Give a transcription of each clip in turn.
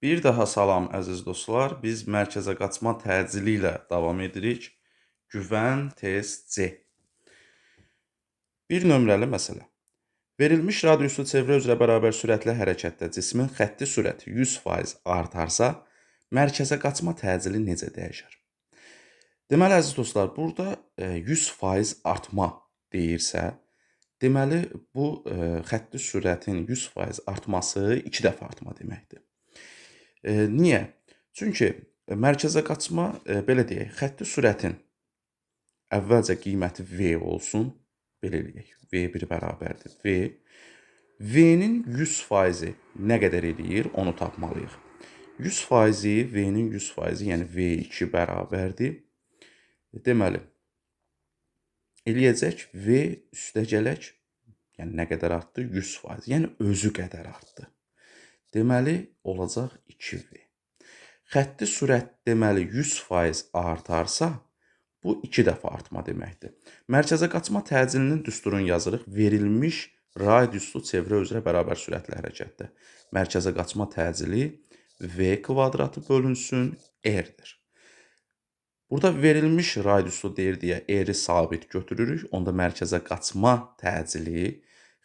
Bir daha salam əziz dostlar. Biz mərkəzə qaçma təcili ilə davam edirik. Güvən test C. Bir nömrəli məsələ. Verilmiş radiuslu çevrə üzrə bərabər sürətli hərəkətdə cismin xətti sürəti 100% artarsa, mərkəzə qaçma təcili necə dəyişər? Deməli, əziz dostlar, burada 100% artma deyirsə, deməli, bu xətti sürətin 100% artması 2 dəfə artma deməkdir. Niyə? Çünki mərkəzə qaçma, belə deyək, xətti sürətin əvvəlcə qiyməti V olsun, belə eləyək, V1 bərabərdir V. V-nin 100%-i nə qədər eləyir, onu tapmalıyıq. 100%-i, V-nin 100%-i, yəni V2 bərabərdir. Deməli, eləyəcək V üstə gələk, yəni nə qədər artdı? 100%, yəni özü qədər artdı. Deməli, olacaq 2V. Xətti sürət deməli 100% artarsa, bu 2 dəfə artma deməkdir. Mərkəzə qaçma təcilinin düsturunu yazırıq. Verilmiş radiuslu çevrə üzrə bərabər sürətli hərəkətdə. Mərkəzə qaçma təcili V kvadratı bölünsün R-dir. Burada verilmiş radiuslu deyir deyə R-i sabit götürürük. Onda mərkəzə qaçma təcili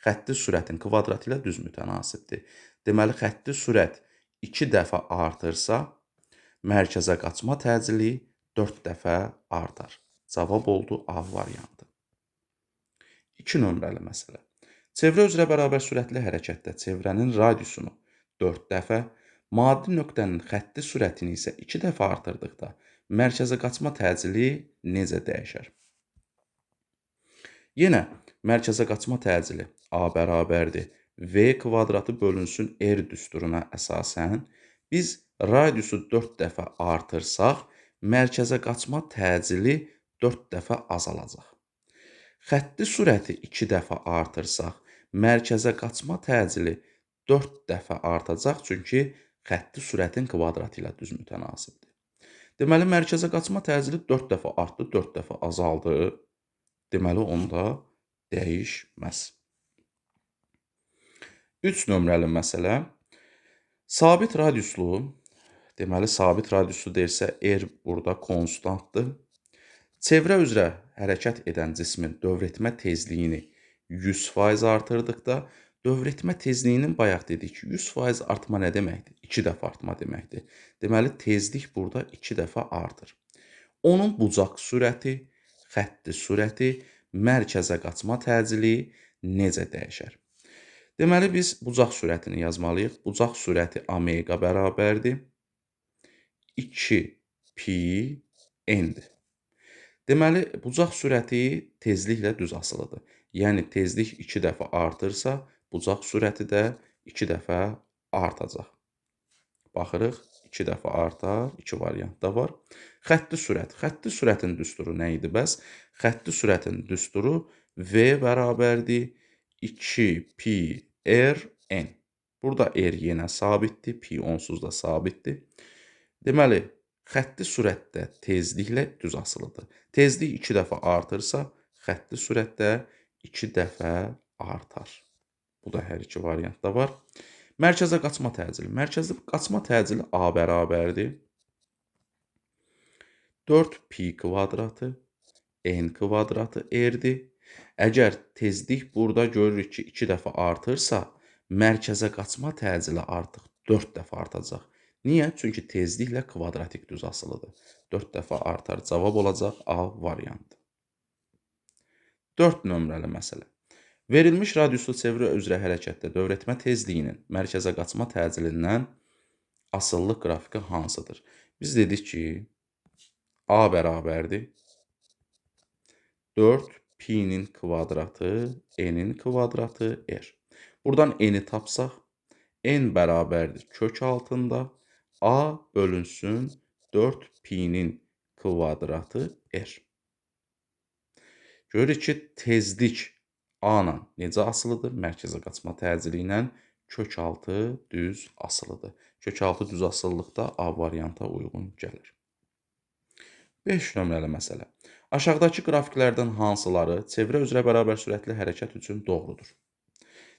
xətti sürətin kvadratı ilə düz mütənasibdir. Deməli, xətti sürət 2 dəfə artırsa, mərkəzə qaçma təcili 4 dəfə artar. Cavab oldu A variantı. 2 nömrəli məsələ. Çevrə üzrə bərabər sürətli hərəkətdə çevrənin radiusunu 4 dəfə, maddi nöqtənin xətti sürətini isə 2 dəfə artırdıqda mərkəzə qaçma təcili necə dəyişər? Yenə mərkəzə qaçma təcili A bərabərdir V kvadratı bölünsün R düsturuna əsasən biz radiusu 4 dəfə artırsaq, mərkəzə qaçma təcili 4 dəfə azalacaq. Xətti sürəti 2 dəfə artırsaq, mərkəzə qaçma təcili 4 dəfə artacaq, çünki xətti sürətin kvadratı ilə düz mütənasibdir. Deməli, mərkəzə qaçma təcili 4 dəfə artdı, 4 dəfə azaldı. Deməli, onda dəyişməz. 3 nömrəli məsələ. Sabit radiuslu, deməli, sabit radiuslu deyirsə, R burada konstantdır. Çevrə üzrə hərəkət edən cismin dövr etmə tezliyini 100% artırdıqda, dövr etmə tezliyinin bayaq dedik ki, 100% artma nə deməkdir? 2 dəfə artma deməkdir. Deməli, tezlik burada 2 dəfə artır. Onun bucaq sürəti, xətti sürəti, mərkəzə qaçma təcili necə dəyişər? Deməli, biz bucaq sürətini yazmalıyıq. Bucaq sürəti omega bərabərdir 2 pi n-dir. Deməli, bucaq sürəti tezliklə düz asılıdır. Yəni, tezlik 2 dəfə artırsa, bucaq sürəti də 2 dəfə artacaq. Baxırıq, 2 dəfə artar, 2 variant da var. Xətti sürət. Xətti sürətin düsturu nə idi bəs? Xətti sürətin düsturu V bərabərdir 2 pi R N. Burada R yenə sabitdir, pi onsuz da sabitdir. Deməli, xətti sürətdə tezliklə düz asılıdır. Tezlik 2 dəfə artırsa, xətti sürətdə 2 dəfə artar. Bu da hər iki variantda var. Mərkəzə qaçma təcili. Mərkəzə qaçma təcili A bərabərdir 4 pi kvadratı n kvadratı R-dir. Əgər tezlik burada görürük ki, 2 dəfə artırsa, mərkəzə qaçma təcili artıq 4 dəfə artacaq. Niyə? Çünki tezliklə kvadratik düz asılıdır. 4 dəfə artar. Cavab olacaq A variantı. 4 nömrəli məsələ. Verilmiş radiuslu çevrə üzrə hərəkətdə dövr etmə tezliyinin mərkəzə qaçma təcilindən asılılıq qrafiki hansıdır? Biz dedik ki, A bərabərdir 4 pi-nin kvadratı, n-in kvadratı, r. Buradan n-i tapsaq, n bərabərdir kök altında a bölünsün 4 pi-nin kvadratı r. Görürük ki, tezlik A ilə necə asılıdır? Mərkəzə qaçma təcili ilə kök altı düz asılıdır. Kök altı düz asılılıqda A varianta uyğun gəlir. 5 nömrəli məsələ. Aşağıdakı qrafiklərdən hansıları çevrə üzrə bərabər sürətli hərəkət üçün doğrudur?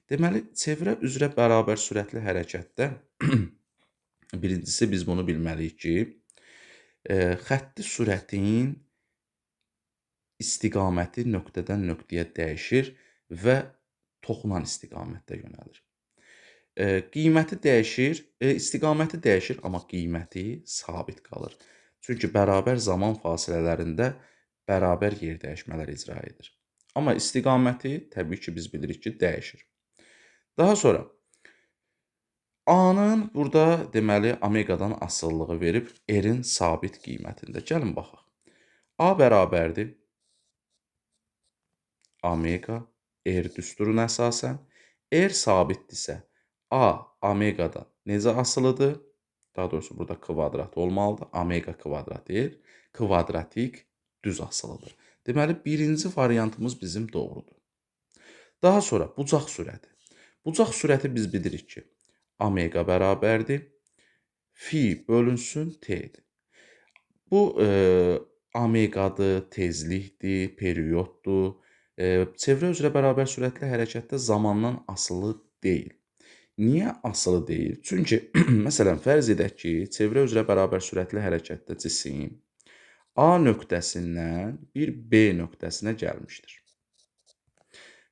Deməli, çevrə üzrə bərabər sürətli hərəkətdə Birincisi biz bunu bilməliyik ki, xətti sürətin istiqaməti nöqtədən nöqtəyə dəyişir və toxunan istiqamətdə yönəlir. Qiyməti dəyişir, istiqaməti dəyişir, amma qiyməti sabit qalır. Çünki bərabər zaman fasilələrində bərabər yer dəyişmələr icra edir. Amma istiqaməti təbii ki, biz bilirik ki, dəyişir. Daha sonra A-nın burada deməli omeqadan asılılığı verib R-in sabit qiymətində. Gəlin baxaq. A bərabərdir omega R düsturuna əsasən. R sabitdirsə A omeqadan necə asılıdır? Daha doğrusu burada kvadrat olmalıdır. Omega kvadrat R kvadratik düz asılıdır. Deməli birinci variantımız bizim doğrudur. Daha sonra bucaq sürəti. Bucaq sürəti biz bilirik ki, omega bərabərdir fi bölünsün t-dir. Bu omeqadır, tezlikdir, perioddur. Çevrə üzrə bərabər sürətli hərəkətdə zamandan asılı deyil. Niyə asılı deyil? Çünki məsələn fərz edək ki, çevrə üzrə bərabər sürətli hərəkətdə cisim A nöqtəsindən bir B nöqtəsinə gəlmişdir.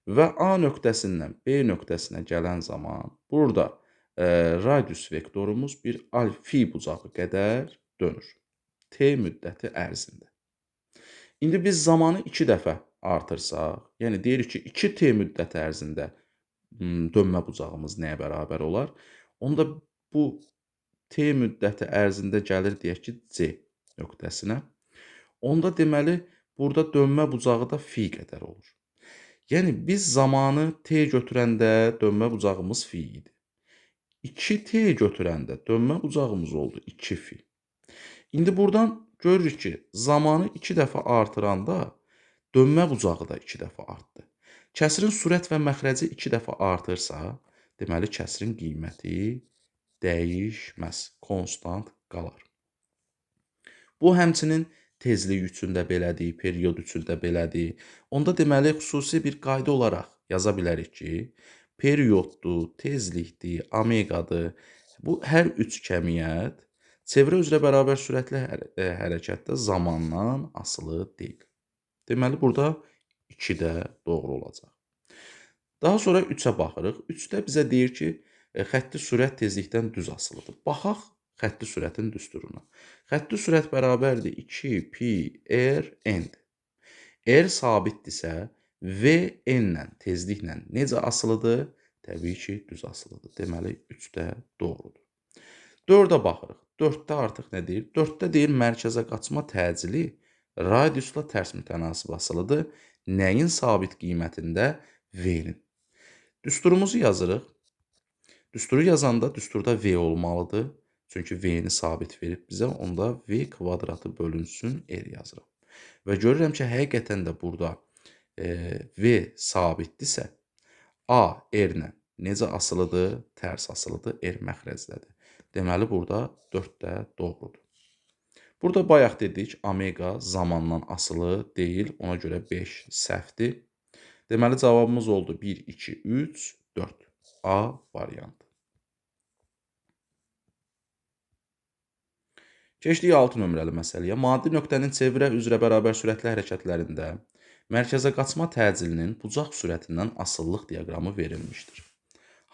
Və A nöqtəsindən B nöqtəsinə gələn zaman burada radius vektorumuz bir fi bucağı qədər dönür. T müddəti ərzində. İndi biz zamanı 2 dəfə artırsaq, yəni deyirik ki, 2T müddəti ərzində dönmə bucağımız nəyə bərabər olar? Onda bu T müddəti ərzində gəlir deyək ki, C nöqtəsinə. Onda deməli, burada dönmə bucağı da fi qədər olur. Yəni biz zamanı T götürəndə dönmə bucağımız fi idi. 2T götürəndə dönmə bucağımız oldu 2 fi. İndi buradan görürük ki, zamanı 2 dəfə artıranda dönmə bucağı da 2 dəfə artdı. Kəsirin sürət və məxrəci 2 dəfə artırsa, deməli kəsirin qiyməti dəyişməz, konstant qalar. Bu həmçinin tezlik üçün də belədir, period üçün də belədir. Onda deməli xüsusi bir qayda olaraq yaza bilərik ki, perioddur, tezlikdir, omeqadır. Bu hər üç kəmiyyət çevrə üzrə bərabər sürətli hərəkətdə zamandan asılı deyil. Deməli burada 2 də doğru olacaq. Daha sonra 3-ə baxırıq. 3-də bizə deyir ki, xətti sürət tezlikdən düz asılıdır. Baxaq xətti sürətin düsturuna. Xətti sürət bərabərdir 2 pi r n-dir. R sabitdirsə, V n-lə, tezliklə necə asılıdır? Təbii ki, düz asılıdır. Deməli, 3 də doğrudur. 4-ə baxırıq. 4-də artıq nə deyir? 4-də deyir, mərkəzə qaçma təcili radiusla tərs mütənasib asılıdır. Nəyin sabit qiymətində? V-nin. Düsturumuzu yazırıq. Düsturu yazanda düsturda V olmalıdır. Çünki V-ni sabit verib bizə, onda V kvadratı bölünsün R yazıram. Və görürəm ki, həqiqətən də burada V sabitdirsə, A R-lə necə asılıdır? Tərs asılıdır, R məxrəcdədir. Deməli, burada 4 də doğrudur. Burada bayaq dedik, omega zamandan asılı deyil, ona görə 5 səhvdir. Deməli, cavabımız oldu 1, 2, 3, 4. A variantı. Keçdik 6 nömrəli məsələyə. Maddi nöqtənin çevrə üzrə bərabər sürətli hərəkətlərində mərkəzə qaçma təcilinin bucaq sürətindən asılılıq diaqramı verilmişdir.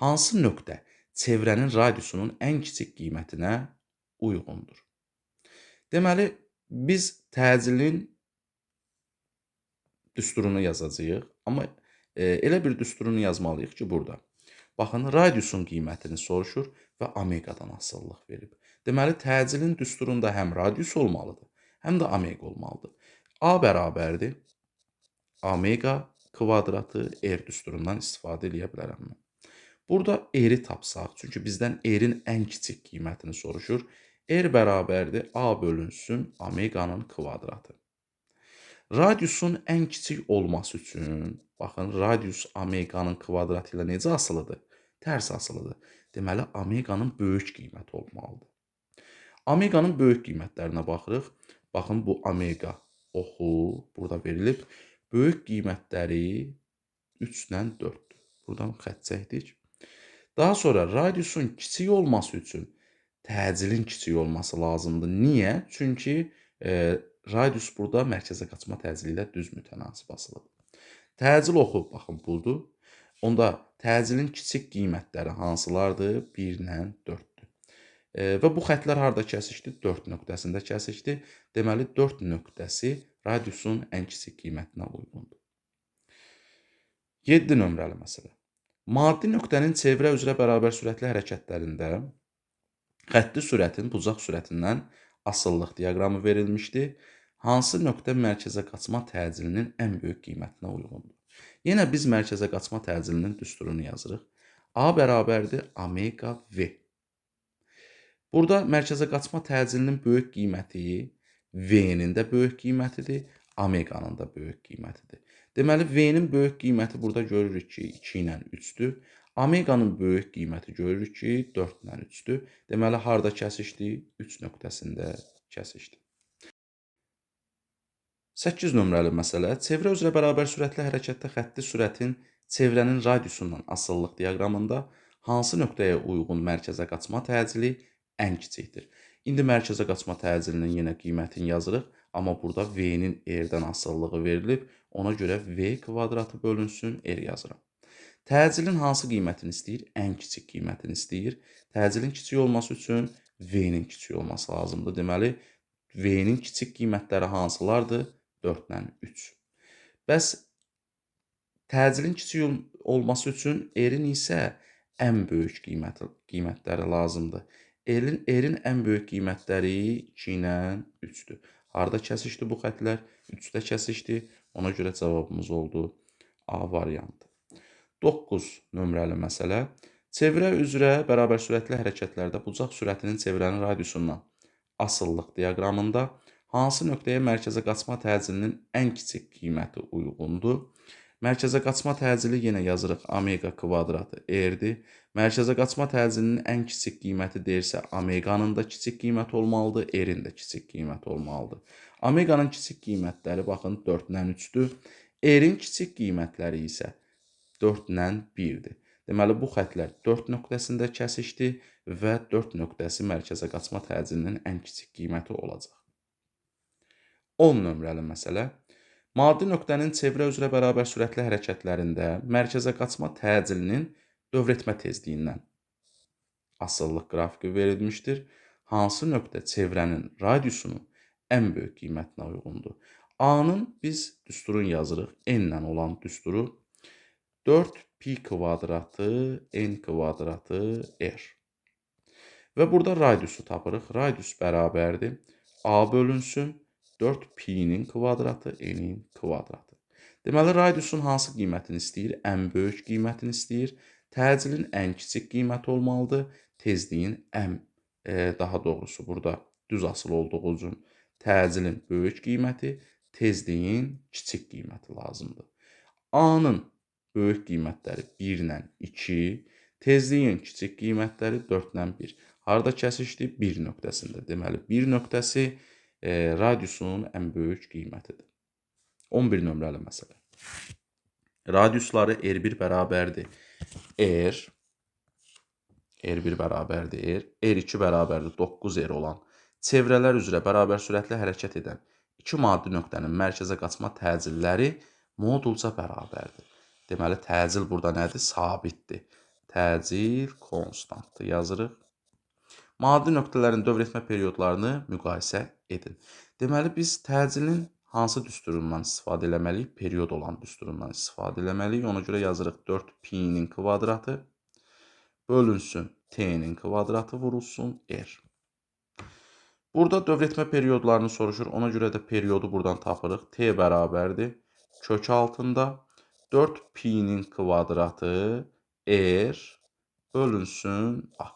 Hansı nöqtə çevrənin radiusunun ən kiçik qiymətinə uyğundur? Deməli, biz təcilin düsturunu yazacağıq, amma elə bir düsturunu yazmalıyıq ki, burada. Baxın, radiusun qiymətini soruşur və omeqadan asılılıq verib. Deməli, təcilin düsturunda həm radius olmalıdır, həm də omega olmalıdır. A bərabərdir omega kvadratı R düsturundan istifadə eləyə bilərəm mən. Burada R-i tapsaq, çünki bizdən R-in ən kiçik qiymətini soruşur. R bərabərdir A bölünsün omeqanın kvadratı. Radiusun ən kiçik olması üçün, baxın, radius omeqanın kvadratı ilə necə asılıdır? Tərs asılıdır. Deməli, omeqanın böyük qiyməti olmalıdır. Omeqanın böyük qiymətlərinə baxırıq. Baxın, bu omega oxu burada verilib. Böyük qiymətləri 3 ilə 4-dür. Buradan xətt çəkdik. Daha sonra radiusun kiçik olması üçün Təcilin kiçik olması lazımdır. Niyə? Çünki radius burada mərkəzə qaçma təcili ilə düz mütənasib asılıdır. Təcil oxu, baxın, budur. Onda təcilin kiçik qiymətləri hansılardır? 1 ilə 4-dür. Və bu xətlər harada kəsişdi? 4 nöqtəsində kəsişdi. Deməli, 4 nöqtəsi radiusun ən kiçik qiymətinə uyğundur. 7 nömrəli məsələ. Maddi nöqtənin çevrə üzrə bərabər sürətli hərəkətlərində xətti sürətin bucaq sürətindən asılılıq diaqramı verilmişdi. Hansı nöqtə mərkəzə qaçma təcilinin ən böyük qiymətinə uyğundur? Yenə biz mərkəzə qaçma təcilinin düsturunu yazırıq. A bərabərdir omega V. Burada mərkəzə qaçma təcilinin böyük qiyməti V-nin də böyük qiymətidir, omeqanın da böyük qiymətidir. Deməli, V-nin böyük qiyməti burada görürük ki, 2 ilə 3-dür. Omeqanın böyük qiyməti görürük ki, 4 ilə 3-dür. Deməli, harada kəsişdi? 3 nöqtəsində kəsişdi. 8 nömrəli məsələ. Çevrə üzrə bərabər sürətli hərəkətdə xətti sürətin çevrənin radiusundan asılılıq diaqramında hansı nöqtəyə uyğun mərkəzə qaçma təcili ən kiçikdir? İndi mərkəzə qaçma təcilinin yenə qiymətini yazırıq, amma burada V-nin R-dən asılılığı verilib. Ona görə V kvadratı bölünsün, R yazıram. Təcilin hansı qiymətini istəyir? Ən kiçik qiymətini istəyir. Təcilin kiçik olması üçün V-nin kiçik olması lazımdır. Deməli, V-nin kiçik qiymətləri hansılardır? 4 ilə 3. Bəs təcilin kiçik olması üçün R-in isə ən böyük qiymətləri lazımdır. R-in ən böyük qiymətləri 2 ilə 3-dür. Harada kəsişdi bu xətlər? 3-də kəsişdi. Ona görə cavabımız oldu A variantı. 9 nömrəli məsələ. Çevrə üzrə bərabər sürətli hərəkətlərdə bucaq sürətinin çevrənin radiusundan asılılıq diaqramında hansı nöqtəyə mərkəzə qaçma təcilinin ən kiçik qiyməti uyğundur? Mərkəzə qaçma təcili yenə yazırıq omega kvadratı R-dir. Mərkəzə qaçma təcilinin ən kiçik qiyməti deyirsə, omeqanın da kiçik qiyməti olmalıdır, R-in də kiçik qiyməti olmalıdır. Omeqanın kiçik qiymətləri baxın 4 ilə 3-dür. R-in kiçik qiymətləri isə 4 ilə 1-dir. Deməli, bu xətlər 4 nöqtəsində kəsişdi və 4 nöqtəsi mərkəzə qaçma təcilinin ən kiçik qiyməti olacaq. 10 nömrəli məsələ. Maddi nöqtənin çevrə üzrə bərabər sürətli hərəkətlərində mərkəzə qaçma təcilinin dövr etmə tezliyindən asılılıq qrafiki verilmişdir. Hansı nöqtə çevrənin radiusunun ən böyük qiymətinə uyğundur? A-nın biz düsturunu yazırıq. N-lə olan düsturu 4 pi kvadratı n kvadratı r. Və burada radiusu tapırıq. Radius bərabərdir. A bölünsün 4 pi-nin kvadratı n-in kvadratı. Deməli, radiusun hansı qiymətini istəyir? Ən böyük qiymətini istəyir. Təcilin ən kiçik qiyməti olmalıdır. Tezliyin ən, daha doğrusu burada düz asılı olduğu üçün təcilin böyük qiyməti, tezliyin kiçik qiyməti lazımdır. A-nın böyük qiymətləri 1 ilə 2, tezliyin kiçik qiymətləri 4 ilə 1. Harada kəsişdi? 1 nöqtəsində. Deməli, 1 nöqtəsi radiusun ən böyük qiymətidir. 11 nömrəli məsələ. Radiusları R1 bərabərdir R, R1 bərabərdir R, R2 bərabərdir 9R olan çevrələr üzrə bərabər sürətli hərəkət edən iki maddi nöqtənin mərkəzə qaçma təcilləri modulca bərabərdir. Deməli, təcil burada nədir? Sabitdir. Təcil konstantdır yazırıq. Maddi nöqtələrin dövr etmə periodlarını müqayisə edin. Deməli, biz təcilin hansı düsturundan istifadə eləməliyik? Period olan düsturundan istifadə eləməliyik. Ona görə yazırıq 4 pi-nin kvadratı bölünsün t-nin kvadratı vurulsun r. Burada dövr etmə periodlarını soruşur. Ona görə də periodu buradan tapırıq. T bərabərdir kök altında 4 pi-nin kvadratı r bölünsün a.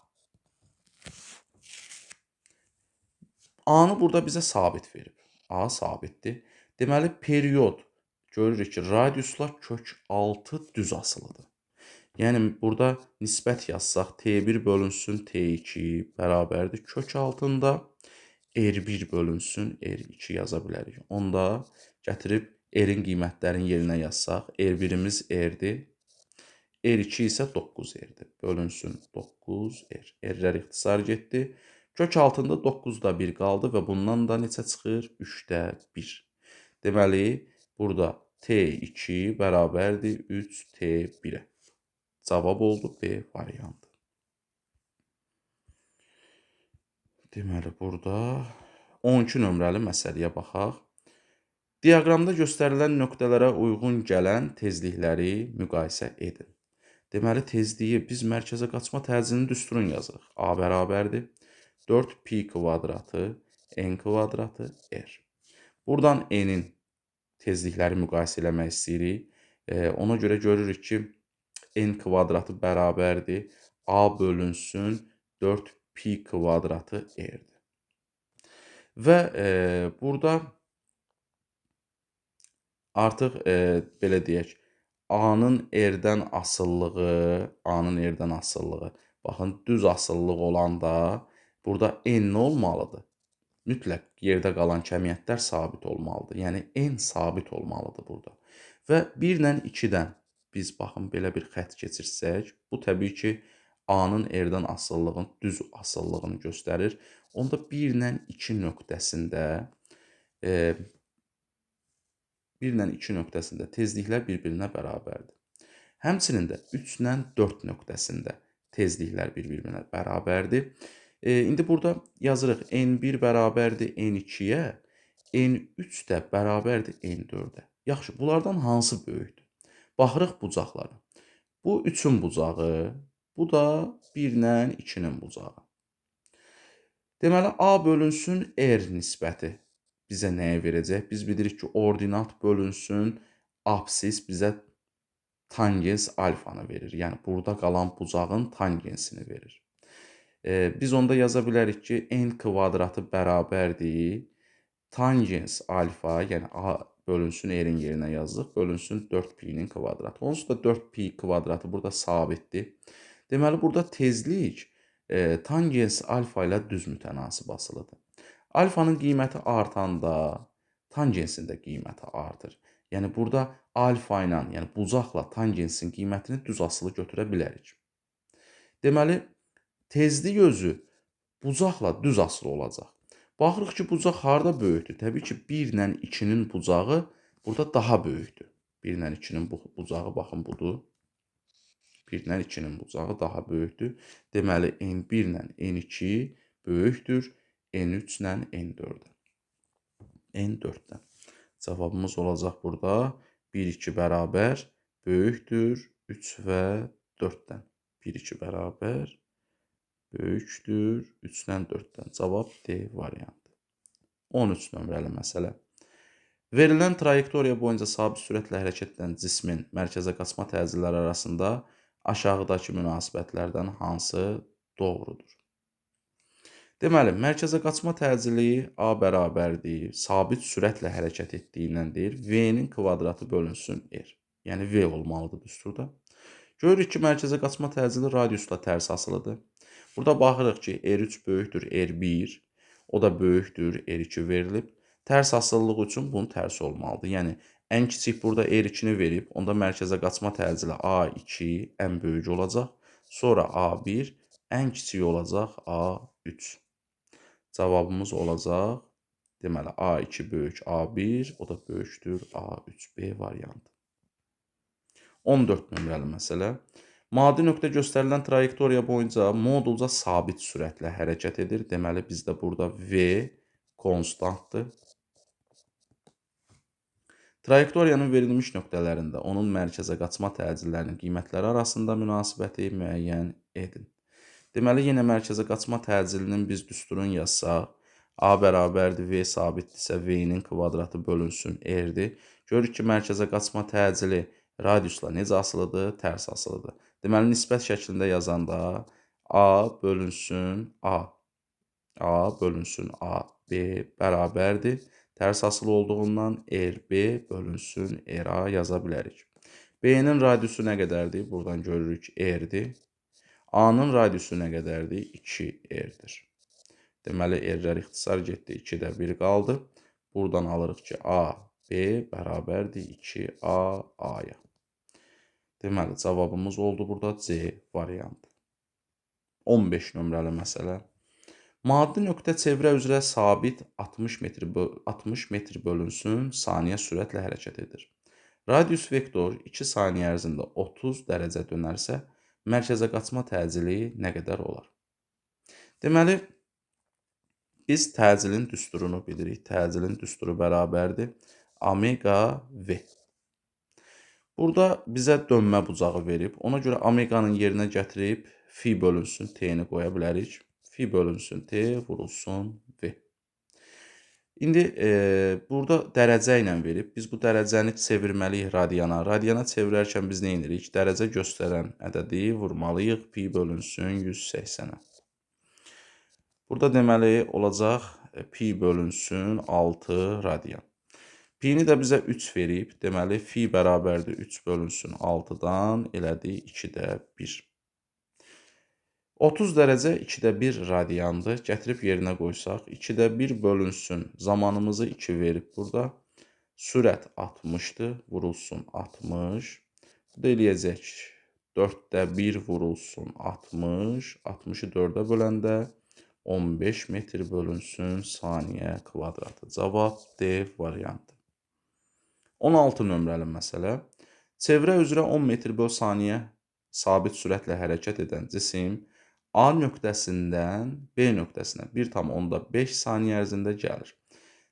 A-nı burada bizə sabit verib. A sabitdir. Deməli, period görürük ki, radiusla kök 6 düz asılıdır. Yəni, burada nisbət yazsaq, T1 bölünsün T2 bərabərdir kök altında R1 bölünsün R2 yaza bilərik. Onda gətirib R-in qiymətlərinin yerinə yazsaq, R1-imiz R-dir. R2 isə 9R-dir. Bölünsün 9R. R-lər ixtisar getdi. Kök altında 9-da 1 qaldı və bundan da neçə çıxır? 3-də 1. Deməli, burada T2 bərabərdir 3T1-ə. Cavab oldu B variantı. Deməli, burada 12 nömrəli məsələyə baxaq. Diaqramda göstərilən nöqtələrə uyğun gələn tezlikləri müqayisə edin. Deməli, tezliyi biz mərkəzə qaçma təcilinin düsturunu yazırıq. A bərabərdir 4 pi kvadratı n kvadratı r. Buradan n-in tezlikləri müqayisə eləmək istəyirik. Ona görə görürük ki, n kvadratı bərabərdir A bölünsün 4 pi kvadratı r-dir. Və burada artıq belə deyək, A-nın R-dən asıllığı, A-nın R-dən asıllığı. Baxın, düz asıllıq olanda burada N nə olmalıdır? Mütləq yerdə qalan kəmiyyətlər sabit olmalıdır. Yəni, N sabit olmalıdır burada. Və 1 ilə 2-dən biz, baxın, belə bir xətt keçirsək, bu təbii ki, A-nın R-dən asıllığın, düz asıllığını göstərir. Onda 1 ilə 2 nöqtəsində 1 ilə 2 nöqtəsində tezliklər bir-birinə bərabərdir. Həmçinin də 3 ilə 4 nöqtəsində tezliklər bir-birinə bərabərdir. İndi burada yazırıq N1 bərabərdir N2-yə, N3 də bərabərdir N4-ə. Yaxşı, bunlardan hansı böyükdür? Baxırıq bucaqlara. Bu 3-ün bucağı, bu da 1 ilə 2-nin bucağı. Deməli, A bölünsün R nisbəti bizə nəyə verəcək? Biz bilirik ki, ordinat bölünsün absis bizə tangens alfanı verir. Yəni, burada qalan bucağın tangensini verir. Biz onda yaza bilərik ki, n kvadratı bərabərdir tangens alfa, yəni A bölünsün R-in yerinə yazdıq, bölünsün 4 pi-nin kvadratı. Onsuz da 4 pi kvadratı burada sabitdir. Deməli, burada tezlik tangens alfa ilə düz mütənasib asılıdır. Alfanın qiyməti artanda tangensin də qiyməti artır. Yəni, burada alfa ilə, yəni bucaqla tangensin qiymətini düz asılı götürə bilərik. Deməli, tezlik özü bucaqla düz asılı olacaq. Baxırıq ki, bucaq harda böyükdür? Təbii ki, 1 ilə 2-nin bucağı burada daha böyükdür. 1 ilə 2-nin bucağı, baxın, budur. 1 ilə 2-nin bucağı daha böyükdür. Deməli, N1 ilə N2 böyükdür N3 ilə N4-dən. N4-dən. Cavabımız olacaq burada 1, 2 bərabər böyükdür 3 və 4-dən. 1, 2 bərabər böyükdür 3 ilə 4-dən. Cavab D variantı. 13 nömrəli məsələ. Verilən trayektoriya boyunca sabit sürətlə hərəkət edən cismin mərkəzə qaçma təcilləri arasında aşağıdakı münasibətlərdən hansı doğrudur? Deməli, mərkəzə qaçma təcili A bərabərdir, sabit sürətlə hərəkət etdiyindən deyir, V-nin kvadratı bölünsün R. Yəni, V olmalıdır düsturda. Görürük ki, mərkəzə qaçma təcili radiusla tərs asılıdır. Burada baxırıq ki, R3 böyükdür R1, o da böyükdür R2 verilib. Tərs asılılığı üçün bunun tərsi olmalıdır. Yəni, ən kiçik burada R2-ni verib, onda mərkəzə qaçma təcili A2 ən böyük olacaq. Sonra A1, ən kiçik olacaq A3. Cavabımız olacaq, deməli, A2 böyük A1, o da böyükdür A3B variantı. 14 nömrəli məsələ. Maddi nöqtə göstərilən trayektoriya boyunca modulca sabit sürətlə hərəkət edir. Deməli, bizdə burada V konstantdır. Trayektoriyanın verilmiş nöqtələrində onun mərkəzə qaçma təcillərinin qiymətləri arasında münasibəti müəyyən edin. Deməli, yenə mərkəzə qaçma təcilinin biz düsturunu yazsaq, A bərabərdir, V sabitdirsə, V-nin kvadratı bölünsün R-dir. Görürük ki, mərkəzə qaçma təcili radiusla necə asılıdır? Tərs asılıdır. Deməli, nisbət şəklində yazanda A bölünsün A, A bölünsün A, B bərabərdir. Tərs asılı olduğundan RB bölünsün RA yaza bilərik. B-nin radiusu nə qədərdir? Buradan görürük R-dir. A-nın radiusu nə qədərdir? 2R-dir. Deməli, R-lər ixtisar getdi. 2-də 1 qaldı. Buradan alırıq ki, A, B bərabərdir 2A, A-ya. Deməli, cavabımız oldu burada C variantı. 15 nömrəli məsələ. Maddi nöqtə çevrə üzrə sabit 60 metr bölünsün saniyə sürətlə hərəkət edir. Radius vektor 2 saniyə ərzində 30 dərəcə dönərsə, mərkəzə qaçma təcili nə qədər olar? Deməli, biz təcilin düsturunu bilirik. Təcilin düsturu bərabərdir omega V. Burada bizə dönmə bucağı verib. Ona görə omeganın yerinə gətirib fi bölünsün T-ni qoya bilərik. Fi bölünsün T vurulsun V. İndi burada dərəcə ilə verib. Biz bu dərəcəni çevirməliyik radiana. Radiana çevirərkən biz nə edirik? Dərəcə göstərən ədədi vurmalıyıq. Pi bölünsün 180-ə. Burada deməli olacaq pi bölünsün 6 radian. Pini də bizə 3 verib. Deməli fi bərabərdir 3 bölünsün 6-dan elədi 2-də 1. 30 dərəcə 2-də 1 radiandır. Gətirib yerinə qoysaq 2-də 1 bölünsün. Zamanımızı 2 verib burada. Sürət 60-dır. Vurulsun 60. Bu da eləyəcək 4-də 1 vurulsun 60. 60-ı 4-ə böləndə 15 metr bölünsün saniyə kvadratı. Cavab D variantı. 16 nömrəli məsələ. Çevrə üzrə 10 metr böl saniyə sabit sürətlə hərəkət edən cisim A nöqtəsindən B nöqtəsinə 1,5 saniyə ərzində gəlir.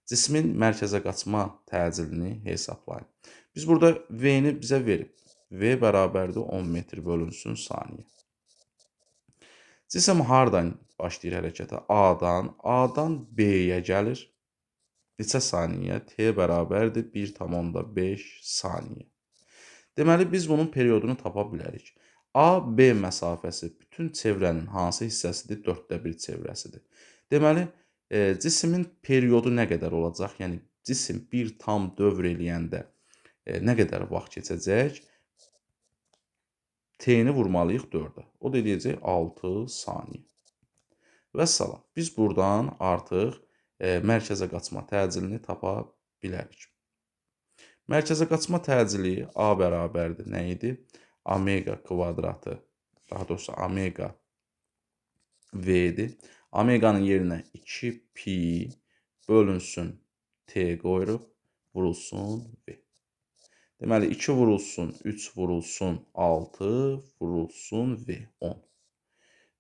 Cismin mərkəzə qaçma təcilini hesablayın. Biz burada V-ni bizə verib. V bərabərdir 10 metr bölünsün saniyə. Cisim hardan başlayır hərəkətə? A-dan. A-dan B-yə gəlir. Neçə saniyə? T bərabərdir 1,5 saniyə. Deməli, biz bunun periodunu tapa bilərik. A-B məsafəsi bütün çevrənin hansı hissəsidir? 4-də 1 çevrəsidir. Deməli, cismin periodu nə qədər olacaq? Yəni, cisim bir tam dövr eləyəndə nə qədər vaxt keçəcək? T-ni vurmalıyıq 4-ə. O da eləyəcək 6 saniyə. Vəssalam. Biz buradan artıq mərkəzə qaçma təcilini tapa bilərik. Mərkəzə qaçma təcili A bərabərdir nə idi? Omega kvadratı, daha doğrusu omega V idi. Omeganın yerinə 2 pi bölünsün T qoyuruq, vurulsun V. Deməli, 2 vurulsun, 3 vurulsun, 6 vurulsun V, 10.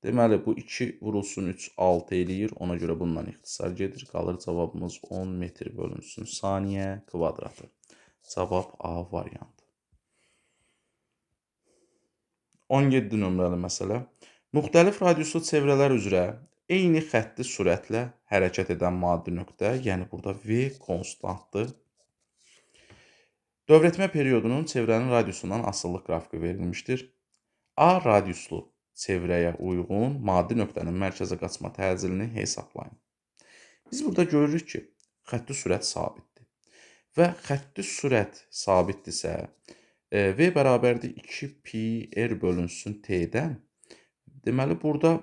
Deməli, bu 2 vurulsun 3, 6 eləyir. Ona görə bundan ixtisar gedir. Qalır cavabımız 10 metr bölünsün saniyə kvadratı. Cavab A variantı. 17 nömrəli məsələ. Müxtəlif radiuslu çevrələr üzrə eyni xətti sürətlə hərəkət edən maddi nöqtə, yəni burada V konstantdır. Dövr etmə periodunun çevrənin radiusundan asılılıq qrafiki verilmişdir. A radiuslu çevrəyə uyğun maddi nöqtənin mərkəzə qaçma təcilini hesablayın. Biz burada görürük ki, xətti sürət sabitdir. Və xətti sürət sabitdirsə, V bərabərdir 2 pi r bölünsün t-dən. Deməli, burada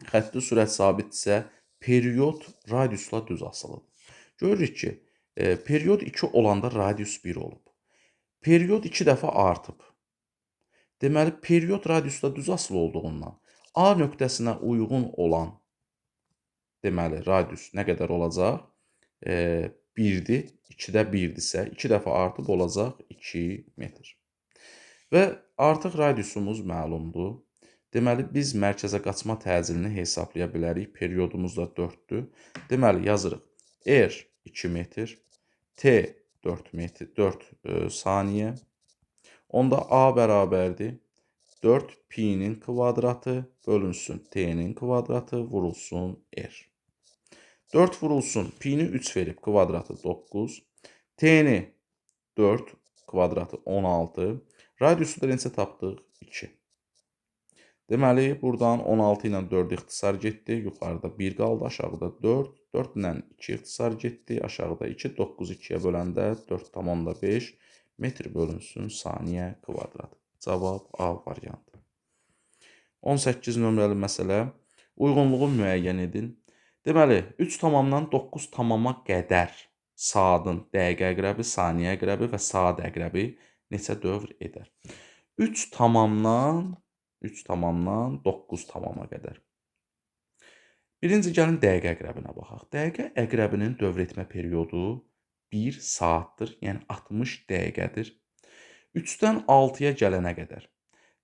xətti sürət sabitdirsə, period radiusla düz asılıdır. Görürük ki, period 2 olanda radius 1 olub. Period 2 dəfə artıb. Deməli, period radiusla düz asılı olduğundan A nöqtəsinə uyğun olan deməli, radius nə qədər olacaq? 1-dir. 2-də 1-dirsə, 2 dəfə artıb olacaq 2 metr. Və artıq radiusumuz məlumdur. Deməli, biz mərkəzə qaçma təcilini hesablaya bilərik. Periodumuz da 4-dür. Deməli, yazırıq. R 2 metr, T 4 metr, 4 saniyə. Onda A bərabərdir 4 pi-nin kvadratı bölünsün T-nin kvadratı vurulsun R. 4 vurulsun, pi-ni 3 verib, kvadratı 9. T-ni 4, kvadratı 16. Radiusu da neçə tapdıq? 2. Deməli, buradan 16 ilə 4 ixtisar getdi. Yuxarıda 1 qaldı, aşağıda 4. 4 ilə 2 ixtisar getdi, aşağıda 2. 9 2-yə böləndə 4,5 metr bölünsün saniyə kvadrat. Cavab A variantı. 18 nömrəli məsələ. Uyğunluğu müəyyən edin. Deməli, 3,9 tamama qədər saatın dəqiqə əqrəbi, saniyə əqrəbi və saat əqrəbi neçə dövr edər? 3,9 tamama qədər. Birinci gəlin dəqiqə əqrəbinə baxaq. Dəqiqə əqrəbinin dövr etmə periodu 1 saatdır, yəni 60 dəqiqədir. 3-dən 6-ya gələnə qədər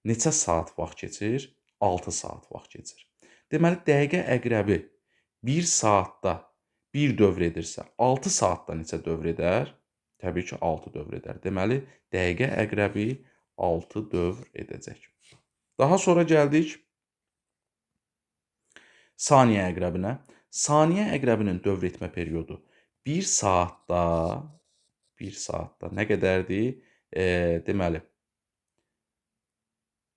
neçə saat vaxt keçir? 6 saat vaxt keçir. Deməli, dəqiqə əqrəbi 1 saatda 1 dövr edirsə, 6 saatda neçə dövr edər? Təbii ki, 6 dövr edər. Deməli, dəqiqə əqrəbi 6 dövr edəcək. Daha sonra gəldik saniyə əqrəbinə. Saniyə əqrəbinin dövr etmə periodu 1 saatda 1 saatda nə qədərdir? Deməli,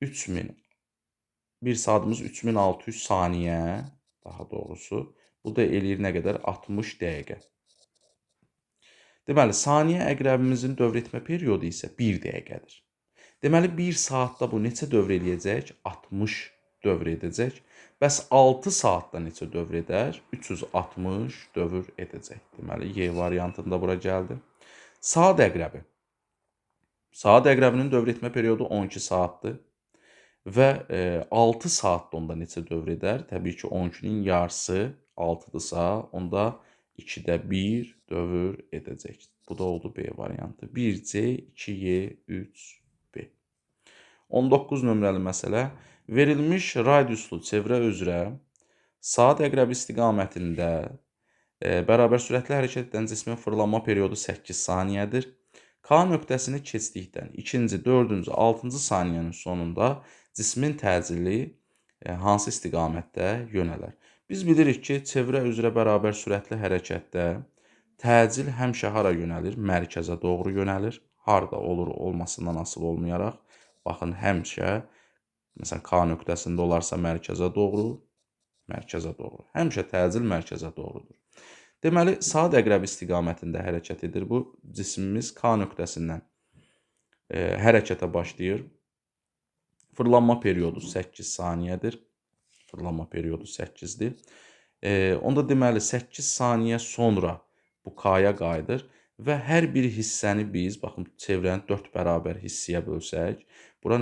3000, 1 saatımız 3600 saniyə, daha doğrusu. Bu da eləyir nə qədər? 60 dəqiqə. Deməli, saniyə əqrəbimizin dövr etmə periodu isə 1 dəqiqədir. Deməli, 1 saatda bu neçə dövr eləyəcək? 60 dövr edəcək. Bəs 6 saatda neçə dövr edər? 360 dövr edəcək. Deməli, Y variantında bura gəldi. Saat əqrəbi. Saat əqrəbinin dövr etmə periodu 12 saatdır. Və 6 saatda onda neçə dövr edər? Təbii ki, 12-nin yarısı 6-dırsa, onda 2-də 1 dövr edəcək. Bu da oldu B variantı. 1C, 2Y, 3B. 19 nömrəli məsələ. Verilmiş radiuslu çevrə üzrə saat əqrəbi istiqamətində bərabər sürətli hərəkət edən cismin fırlanma periodu 8 saniyədir. K nöqtəsini keçdikdən 2-ci, 4-cü, 6-cı saniyənin sonunda cismin təcili hansı istiqamətdə yönələr? Biz bilirik ki, çevrə üzrə bərabər sürətli hərəkətdə təcil həmişə hara yönəlir? Mərkəzə doğru yönəlir. Harda olur olmasından asılı olmayaraq. Baxın, həmişə, məsələn, K nöqtəsində olarsa mərkəzə doğru, mərkəzə doğru. Həmişə təcil mərkəzə doğrudur. Deməli, saat əqrəbi istiqamətində hərəkət edir. Bu cismimiz K nöqtəsindən hərəkətə başlayır. Fırlanma periodu 8 saniyədir. Fırlanma periodu 8-dir. Onda deməli, 8 saniyə sonra bu K-ya qayıdır və hər bir hissəni biz, baxın, çevrəni 4 bərabər hissəyə bölsək, bura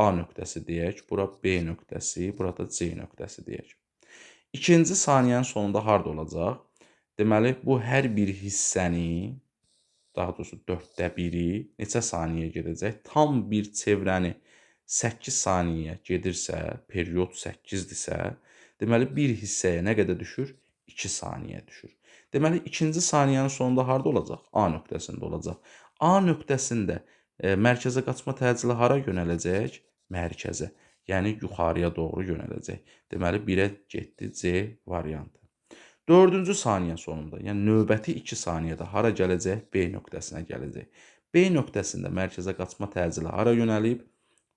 A nöqtəsi deyək, bura B nöqtəsi, burada C nöqtəsi deyək. İkinci saniyənin sonunda harda olacaq? Deməli, bu hər bir hissəni, daha doğrusu 4-də 1-i neçə saniyə gedəcək? Tam bir çevrəni 8 saniyə gedirsə, period 8-dirsə, deməli, bir hissəyə nə qədər düşür? 2 saniyə düşür. Deməli, ikinci saniyənin sonunda harda olacaq? A nöqtəsində olacaq. A nöqtəsində mərkəzə qaçma təcili hara yönələcək? Mərkəzə, yəni yuxarıya doğru yönələcək. Deməli, 1-ə getdi C variantı. Dördüncü saniyə sonunda, yəni növbəti 2 saniyədə hara gələcək? B nöqtəsinə gələcək. B nöqtəsində mərkəzə qaçma təcili hara yönəlib?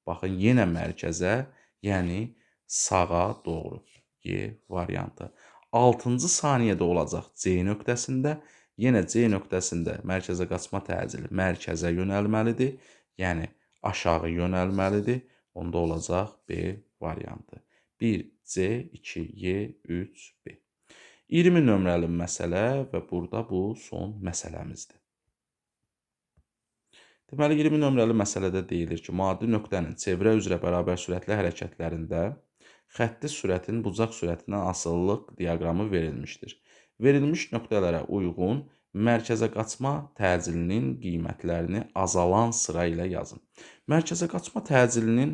Baxın, yenə mərkəzə, yəni sağa doğru. Y variantı. 6-cı saniyədə olacaq C nöqtəsində. Yenə C nöqtəsində mərkəzə qaçma təcili mərkəzə yönəlməlidir. Yəni aşağı yönəlməlidir. Onda olacaq B variantı. 1C, 2Y, 3B. 20 nömrəli məsələ və burada bu son məsələmizdir. Deməli, 20 nömrəli məsələdə deyilir ki, maddi nöqtənin çevrə üzrə bərabər sürətli hərəkətlərində xətti sürətin bucaq sürətindən asılılıq diaqramı verilmişdir. Verilmiş nöqtələrə uyğun mərkəzə qaçma təcilinin qiymətlərini azalan sıra ilə yazın. Mərkəzə qaçma təcilinin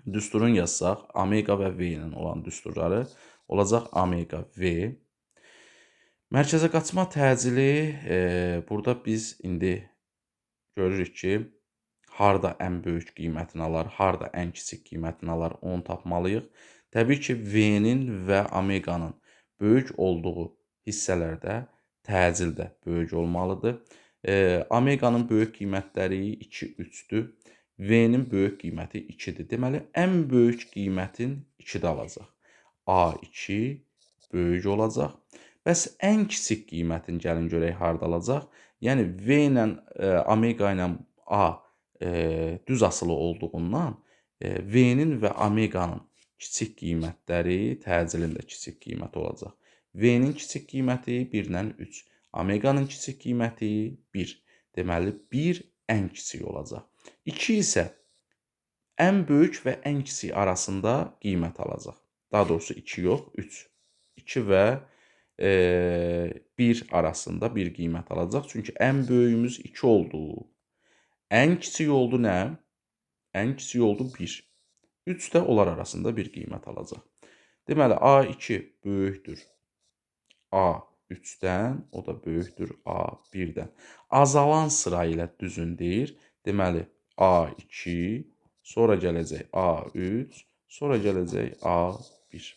düsturunu yazsaq, omega və V ilə olan düsturları olacaq omega V. Mərkəzə qaçma təcili burada biz indi görürük ki, harda ən böyük qiymətini alar, harda ən kiçik qiymətini alar, onu tapmalıyıq. Təbii ki, V-nin və omeqanın böyük olduğu hissələrdə təcil də böyük olmalıdır. Omeqanın böyük qiymətləri 2, 3-dür. V-nin böyük qiyməti 2-dir. Deməli, ən böyük qiymətin 2-də alacaq. A2 böyük olacaq. Bəs ən kiçik qiymətin gəlin görək harda alacaq? Yəni, V ilə omega ilə A düz asılı olduğundan V-nin və omeqanın kiçik qiymətləri təcilin də kiçik qiyməti olacaq. V-nin kiçik qiyməti 1 ilə 3, omeqanın kiçik qiyməti 1. Deməli, 1 ən kiçik olacaq. 2 isə ən böyük və ən kiçik arasında qiymət alacaq. Daha doğrusu 2 yox, 3. 2 və 1 arasında bir qiymət alacaq. Çünki ən böyüyümüz 2 oldu. Ən kiçik oldu nə? Ən kiçik oldu 1. 3 də onlar arasında bir qiymət alacaq. Deməli, A2 böyükdür A3-dən, o da böyükdür A1-dən. Azalan sıra ilə düzün deyir. Deməli, A2, sonra gələcək A3, sonra gələcək A1.